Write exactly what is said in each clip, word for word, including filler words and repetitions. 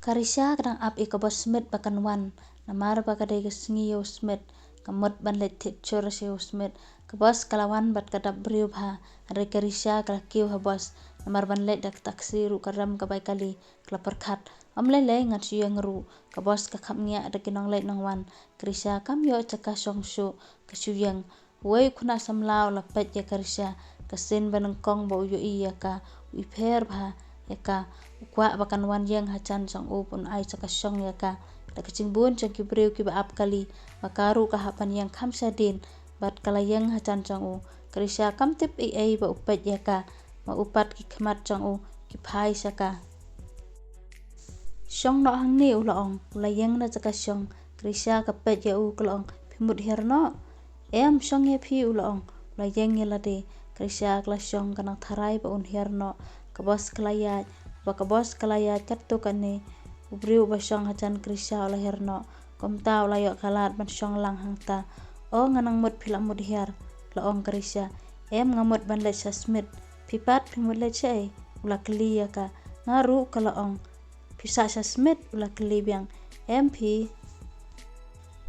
Ka Risha ka dang ap ïa ka Bos Smit ba kan wan, namar ba ka dei ka sngi ïa u Smit. Ka mut ban leit thied shur sha ïa u Smit. Ka Bos ka la wan bad ka dap briew bha. Hynrei ka Risha ka la kiew ha Bos, namar ban leit da ka taxi ruh ka rem ka bai kali. Ka la pyrkhat, ym lei lei ngan shu ïeng ruh. Ka Bos ka khapngiah da ki nongleit nongwan. Ka Risha kam ïoh jaka shong shuh, ka shu ïeng. Uwei u khynnah samla u la peit ïa ka Risha, ka sien ba nyngkong ba u ïohi ïa ka, u ipher bha ïa ka. U kwah ba kan wan ïeng ha jan jong u, ban ai jaka shong ïa ka. Da ka jingbun jong ki briew kiba ap kali, ba ka ruh ka hap ban ïeng kham shadien, bad ka la ïeng ha jan jong u. Ka Risha kam tip ei ei ba u peit ïa ka, ba u pat ki khmat jong u ki phai sha ka. Shong noh hangne, u la ong. U la ïeng na jaka shong. Ka Risha ka peit ïa u, ka la ong, phi mut hiar noh? Em, shong ïa phi, u la ong. U la ïeng ïa lade. Ka Risha ka la shong, ka nang tharai ba un hiar noh. Ka Bos ka la ïaid. Ba ka Bos ka la ïaid katto katne, u briew uba shong ha jan ka Risha u la hiar noh. Kumta u la ïoh ka lad ban shong lang hangta. O, nga nang mut phi la mut hiar, la ong ka Risha. Em, nga mut ban leit sha Smit. Phi pat phi mut leit shaei? U la kylli ïa ka. Nga ruh, ka la ong. Phi sah sha Smit? U la kylli biang. Em phi?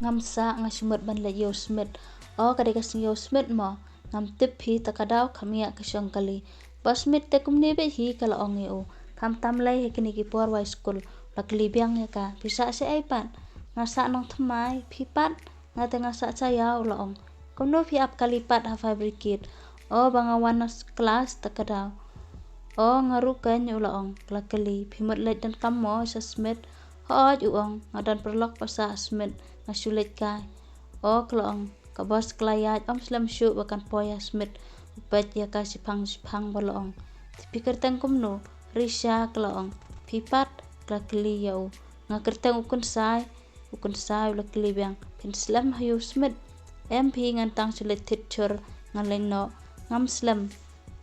Ngam sah, nga shu mut ban leit ïa u Smit. O, ka dei ka sngi ïa u Smit mo? Ngam tip phi, ta ka daw kham ïa ka shong kali. Bos Smit te kumne beit hi, ka la ong ïa u. Kham tam lei ha kine ki por wai skul. U la kylli biang ïa ka. Phi sah shaei pat? Nga sah nongthymmai. Phi pat? Nga te nga sah sha ïa, u la ong. Kumno phi ap kali pat ha fire brigade? O, ba nga wan na klas ta ka daw. O, nga ruh keiñ, u la ong. Ka la kylli, phi mut leit donkam mo sha Smit? Hooid, u ong, nga don paralok ba sah Smit, nga shu leit kai. O, ka la ong. Ka Bos ka la ïaid, ym slem shuh ba kan poi ha Smit. U peit ïa ka shiphang shiphang bad u la ong, te phi kyrteng kumno? Risha, ka la ong. Phi pat? Ka la kylli ïa u. Nga kyrteng u Kynsai. U Kynsai u la kylli biang, phin slem ha ïa u Smit? Em phi, ngan tang shu leit thied shur, ngan leit noh. Ngam slem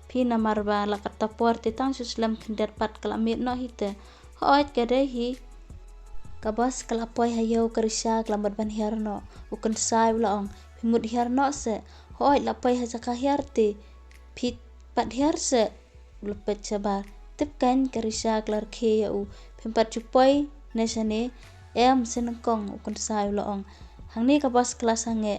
phi namar ba la katta por te tang shu slem khyndiat pat ka la miet noh hi te. Hooid, ka dei hi. Ka Bos ka la poi ha ïa u, ka Risha ka la mut ban hiar noh. U Kynsai u la ong, phi mut hiar noh seh? Hooid, la poi ha jaka hiar te. Phi pat hiar seh? U la peit shabar. Tip keiñ, ka Risha ka la rkhie ïa u. Phim pat ju poi ne shane? Em, sien nyngkong, u Kynsai u la ong. Hangne ka bus klas hangne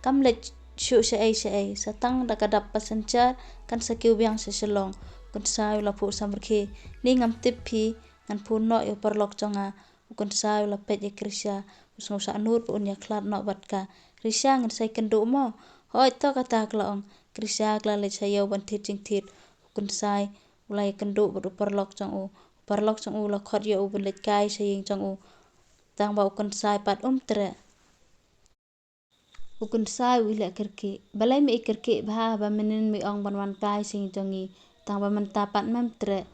kam leit shuh shaei shaei, sa tang da ka dap passenger kan sa kiew biang sha Shillong. U Kynsai u la phuh samrkhie. Ni ngam tip phi, ngan phone noh ïa u paralok jong nga. U Kynsai u la peit ïa ka Risha, u sngewsahnud ba un ïakhlad noh bad ka. Risha, ngin sa ïakynduh mo? Hooid to, kata ka la ong. Ka Risha ka la leit sha ïew ban thied jingthied. U Kynsai u la ïakynduh bad u paralok jong u. U paralok jong u u la khot ïa u ban leit kai sha ïing jong u. Tang ba u Kynsai pat um treh. U Kynsai u i leh kyrkieh. Balei me i kyrkieh bha ba mynnin me ong ban wan kai sha ïing jong ngi, tang ba mynta pat mem treh?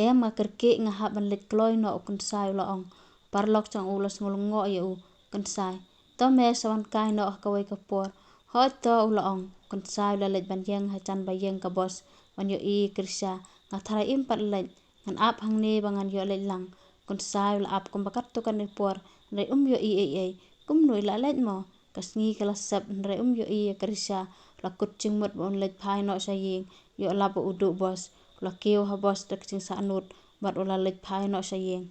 Em, nga kyrkieh, nga hap ban leit kloi noh, u Kynsai u la ong. U paralok jong u u la sngew lyngngoh ïa u. Kynsai, to me sa wan kai noh ha kawei ka por. Hooid to, u la ong. U Kynsai u la leit ban ïeng ha jan ba ïeng ka bus ban ïohi ïa ka Risha. Nga tharai im pat leit. Ngan ap hangne ba ngan ïoh leit lang. U Kynsai u la ap kumba katto katne por, hynrei um ïohi ei ei. Kumno, i la leit mo? Ka sngi ka la sep hynrei um ïohi ïa ka Risha. U la kut jingmut ba un leit phai noh sha ïing, ïoh lap ba u duh bus. U la kiew ha bus da ka jingsahnud bad u la leit phai noh sha ïing.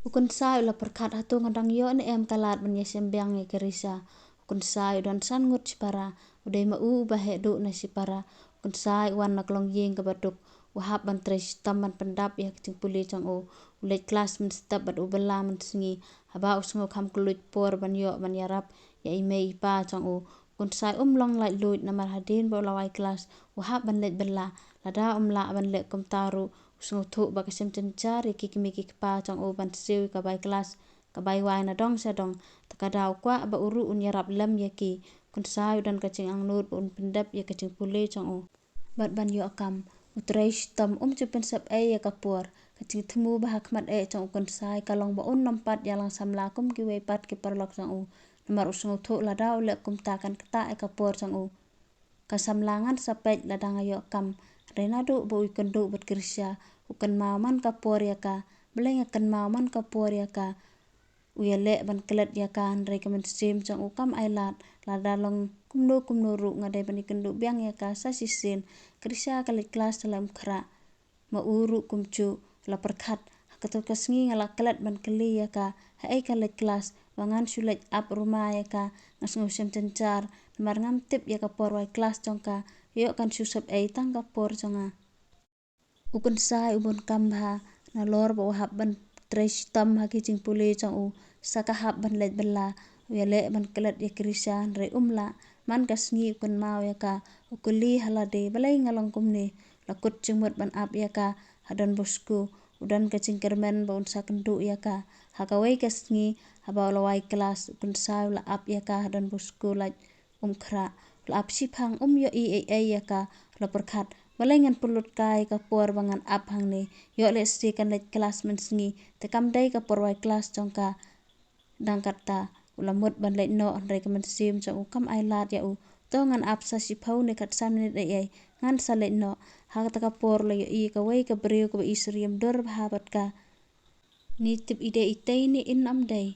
U Kynsai u la pyrkhat, hato nga dang ïoh ne em ka lad ban ïashem biang ïa ka Risha. U Kynsai u don san ngut shipara, u dei ma u uba heh duh na shipara. U Kynsai u wan na ka longïing kaba duk, u hap ban trei shitom ban pyndap ïa ka jingpule jong u. U leit klas mynstep bad u bylla mynsngi, haba u sngew kham kylluid por ban ïoh ban ïarap ïa i mei i pa jong u. U Kynsai um long laitluid namar hadien ba u la wai klas, u hap ban leit bylla. Lada um lah ban leh kumta ruh, u sngewthuh ba ka shem jynjar ïa ki kmie ki kpa jong u ban siew ïa ka bai klas, ka bai wai na dong sha dong. Ta ka daw u kwah ba u ruh un ïarap lem ïa ki. U Kynsai u don ka jingangnud ba un pyndep ïa ka jingpule jong u bad ban ïoh kam. U trei shitom, um ju pynsep ei ïa ka por. Ka jingthmu ba ha khmat eh jong u Kynsai ka long ba un nym pat ïalang samla kum kiwei pat ki paralok jong u. Namar u sngewthuh lada u leh kumta kan ktah ïa ka por jong u. Ka samla ngan sa peit lada nga ïoh kam. Hynrei naduh ba u ïakynduh bad ka Risha, u kynmaw man ka por ïa ka. Balei nga kynmaw man ka por ïa ka? U ïaleh ban klet ïa ka hynrei ka mynsiem jong u kam ailad. Lada long kumno kumno ruh nga dei ban ïakynduh biang ïa ka sa shisien. Ka Risha ka leit klas sha la um khrah. Ma u ruh kumjuh, u la pyrkhat, ha Kato ka sngi nga la klet ban kylli ïa ka ha ei ka leit klas, ba ngan shu leit ap ruma ïa ka. Nga sngew shem jynjar namar ngam tip ïa ka por wai klas jong ka, ïoh kan shu sep ei tang ka por jong nga. U Kynsai u bun kam bha, nalor ba u hap ban trei shitom ha ki jingpule jong u, sa ka hap ban leit bylla, u ïaleh ban klet ïa ka Risha hynrei um lah. Man ka sngi u kynmaw ïa ka, u kylli ha lade, balei nga long kumne. La kut jingmut ban ap ïa ka ha Don Bosco, u don ka jingkyrmen ba un sa kynduh ïa ka. Ha kawei ka sngi haba u la wai klas, u Kynsai u la ap ïa ka ha Don Bosco lait Umkhrah. U la ap shiphang, um ïohi ei ei ïa ka. U la pyrkhat, balei ngan pynlut kai ka por ba ngan ap hangne. Ïoh lehse kan leit klas mynsngi, te kam dei ka por wai klas jong ka. Dang katta u la mut ban leit noh hynrei ka mynsiem jong u kam ai lad ïa u. To ngan ap sa shiphew ne khatsan minit ei ei, ngan sa leit noh. Ha kata ka por u la ïohi kawei ka briew kaba isyriem dur bha bad ka. Ni tip i dei itei ne i ym dei,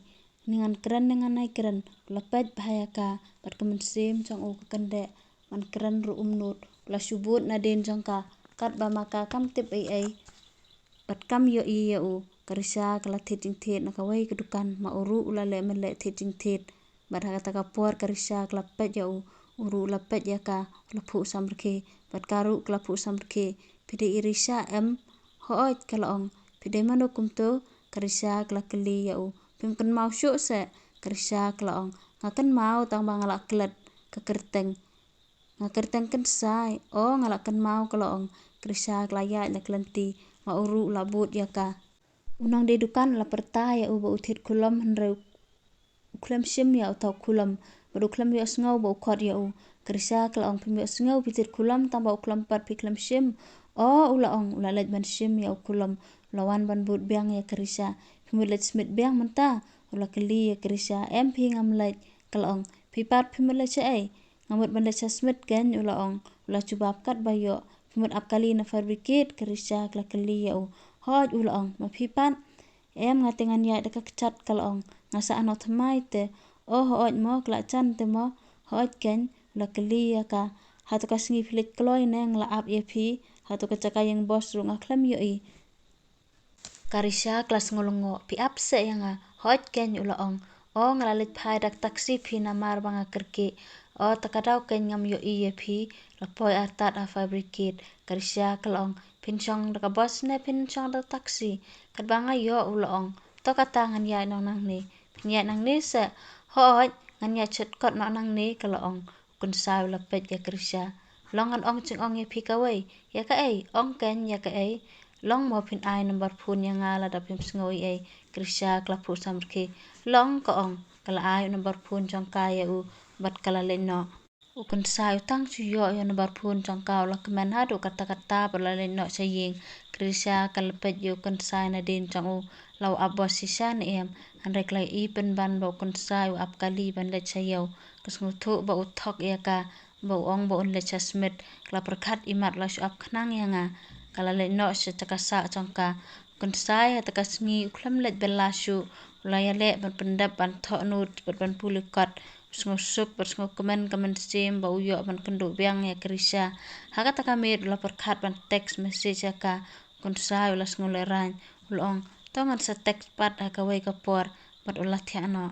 ni ngan kren ne ngan ai kren. U la peit bha ïa ka bad ka mynsiem jong u ka kyndeh, ban kren ruh um nud. U la shu bud nadien jong ka, katba ma ka kam tip ei ei bad kam ïohi ïa u. Ka Risha ka la thied jingthied na kawei ka dukan, ma u ruh u la leh mynleh thied jingthied. Bad ha kata ka por ka Risha ka la peit ïa u, u ruh u la peit ïa ka, u la phuh samrkhie bad ka ruh ka la phuh samrkhie. Phi dei i Risha em? Hooid, ka la ong. Phi dei mano kumto? Ka Risha ka la kylli ïa u. Phim kynmaw shuh seh? Ka Risha ka la ong. Nga kynmaw, tangba nga la klet. Ka kyrteng, nga kyrteng Kynsai. O, nga la kynmaw, ka la ong. Ka Risha ka la ïaid na ka lynti, ma u ruh u la bud ïa ka. U nongdie dukan u la pyrta ïa u ba u thied khulom hynrei u khlem shim ïa uta u khulom bad u khlem ïohsngew ba u khot ïa u. Ka Risha ka la ong, phim ïohsngew phi thied khulom, tangba u khulom pat phi khlem shim? O, u la ong, u la leit ban shim ïa u khulom. U la wan ban bud biang ïa ka Risha. Phi mut leit smit biang mynta? U la kylli ïa ka Risha. Em phi, ngam leit, ka la ong. Phi pat phi mut leit shaei? Nga mut ban leit sha smit keiñ, u la ong. U la jubab katba ïoh. Phi mut ap kali na fire brigade? Ka Risha ka la kylli ïa u. Hooid, u la ong. Ma phi pat? Em, nga te ngan ïaid da ka kjat, ka la ong. Nga sah noh thymmai te. O hooid mo, ka la jan te mo? Hooid keiñ, u la kylli ïa ka. Hato ka sngi phi leit kloi ne nga la ap ïa phi? Hato ka jaka ïeng bos ruh nga khlem ïohi. Ka Risha ka la sngew lyngngoh. Phi ap seh ïa nga? Hooid keiñ, u la ong. O, nga la leit phai da ka taxi phi namar ba nga kyrkieh. O, ta ka daw keiñ ngam ïohi ïa phi. La poi artat ha fire brigade. Ka Risha ka la ong, phin shong da ka bos ne phin shong da ka taxi? Katba nga ïoh, u la ong. To kata ngan ïaid noh nangne. Phin ïaid nangne seh? Hooid, ngan ïaid shortcut noh nangne, ka la ong. U Kynsai u la peit ïa ka Risha. Long ngan ong jingong ïa phi kawei. Ïa kaei? Ong keiñ, ïa kaei? Long mo phin ai number phone ïa nga lada phim sngew ei ei. Ka Risha ka la phuh samrkhie. Long, ka ong. Ka la ai u number phone jong ka ïa u bad ka la leit noh. U Kynsai u tang shu ïoh ïa u number phone jong ka u la kmen haduh katta katta bad la leit noh sha ïing. Ka Risha ka la peit ïa u Kynsai nadien jong u, la u ap bos shisha ne em. Hynrei ka la ïohi pynban ba u Kynsai u ap kali ban leit sha ïew. Ka sngewthuh ba u thok ïa ka, ba u ong ba un leit sha smit. Ka la pyrkhat, imat la shu ap khnang ïa nga. Ka la leit noh sha jaka sah jong ka. U Kynsai ha kata ka sngi u khlem leit bylla shuh. U la ïaleh ban pyndep, ban thoh nud bad ban pule kot. U sngewsuk bad sngewkmen ka mynsiem ba u ïoh ban kynduh biang ïa ka Risha. Ha kata ka miet u la pyrkhat ban text message ïa ka. U Kynsai u la sngewlehraiñ. U la ong, to ngan sa text pat ha kawei ka por. Bad u la thiah noh.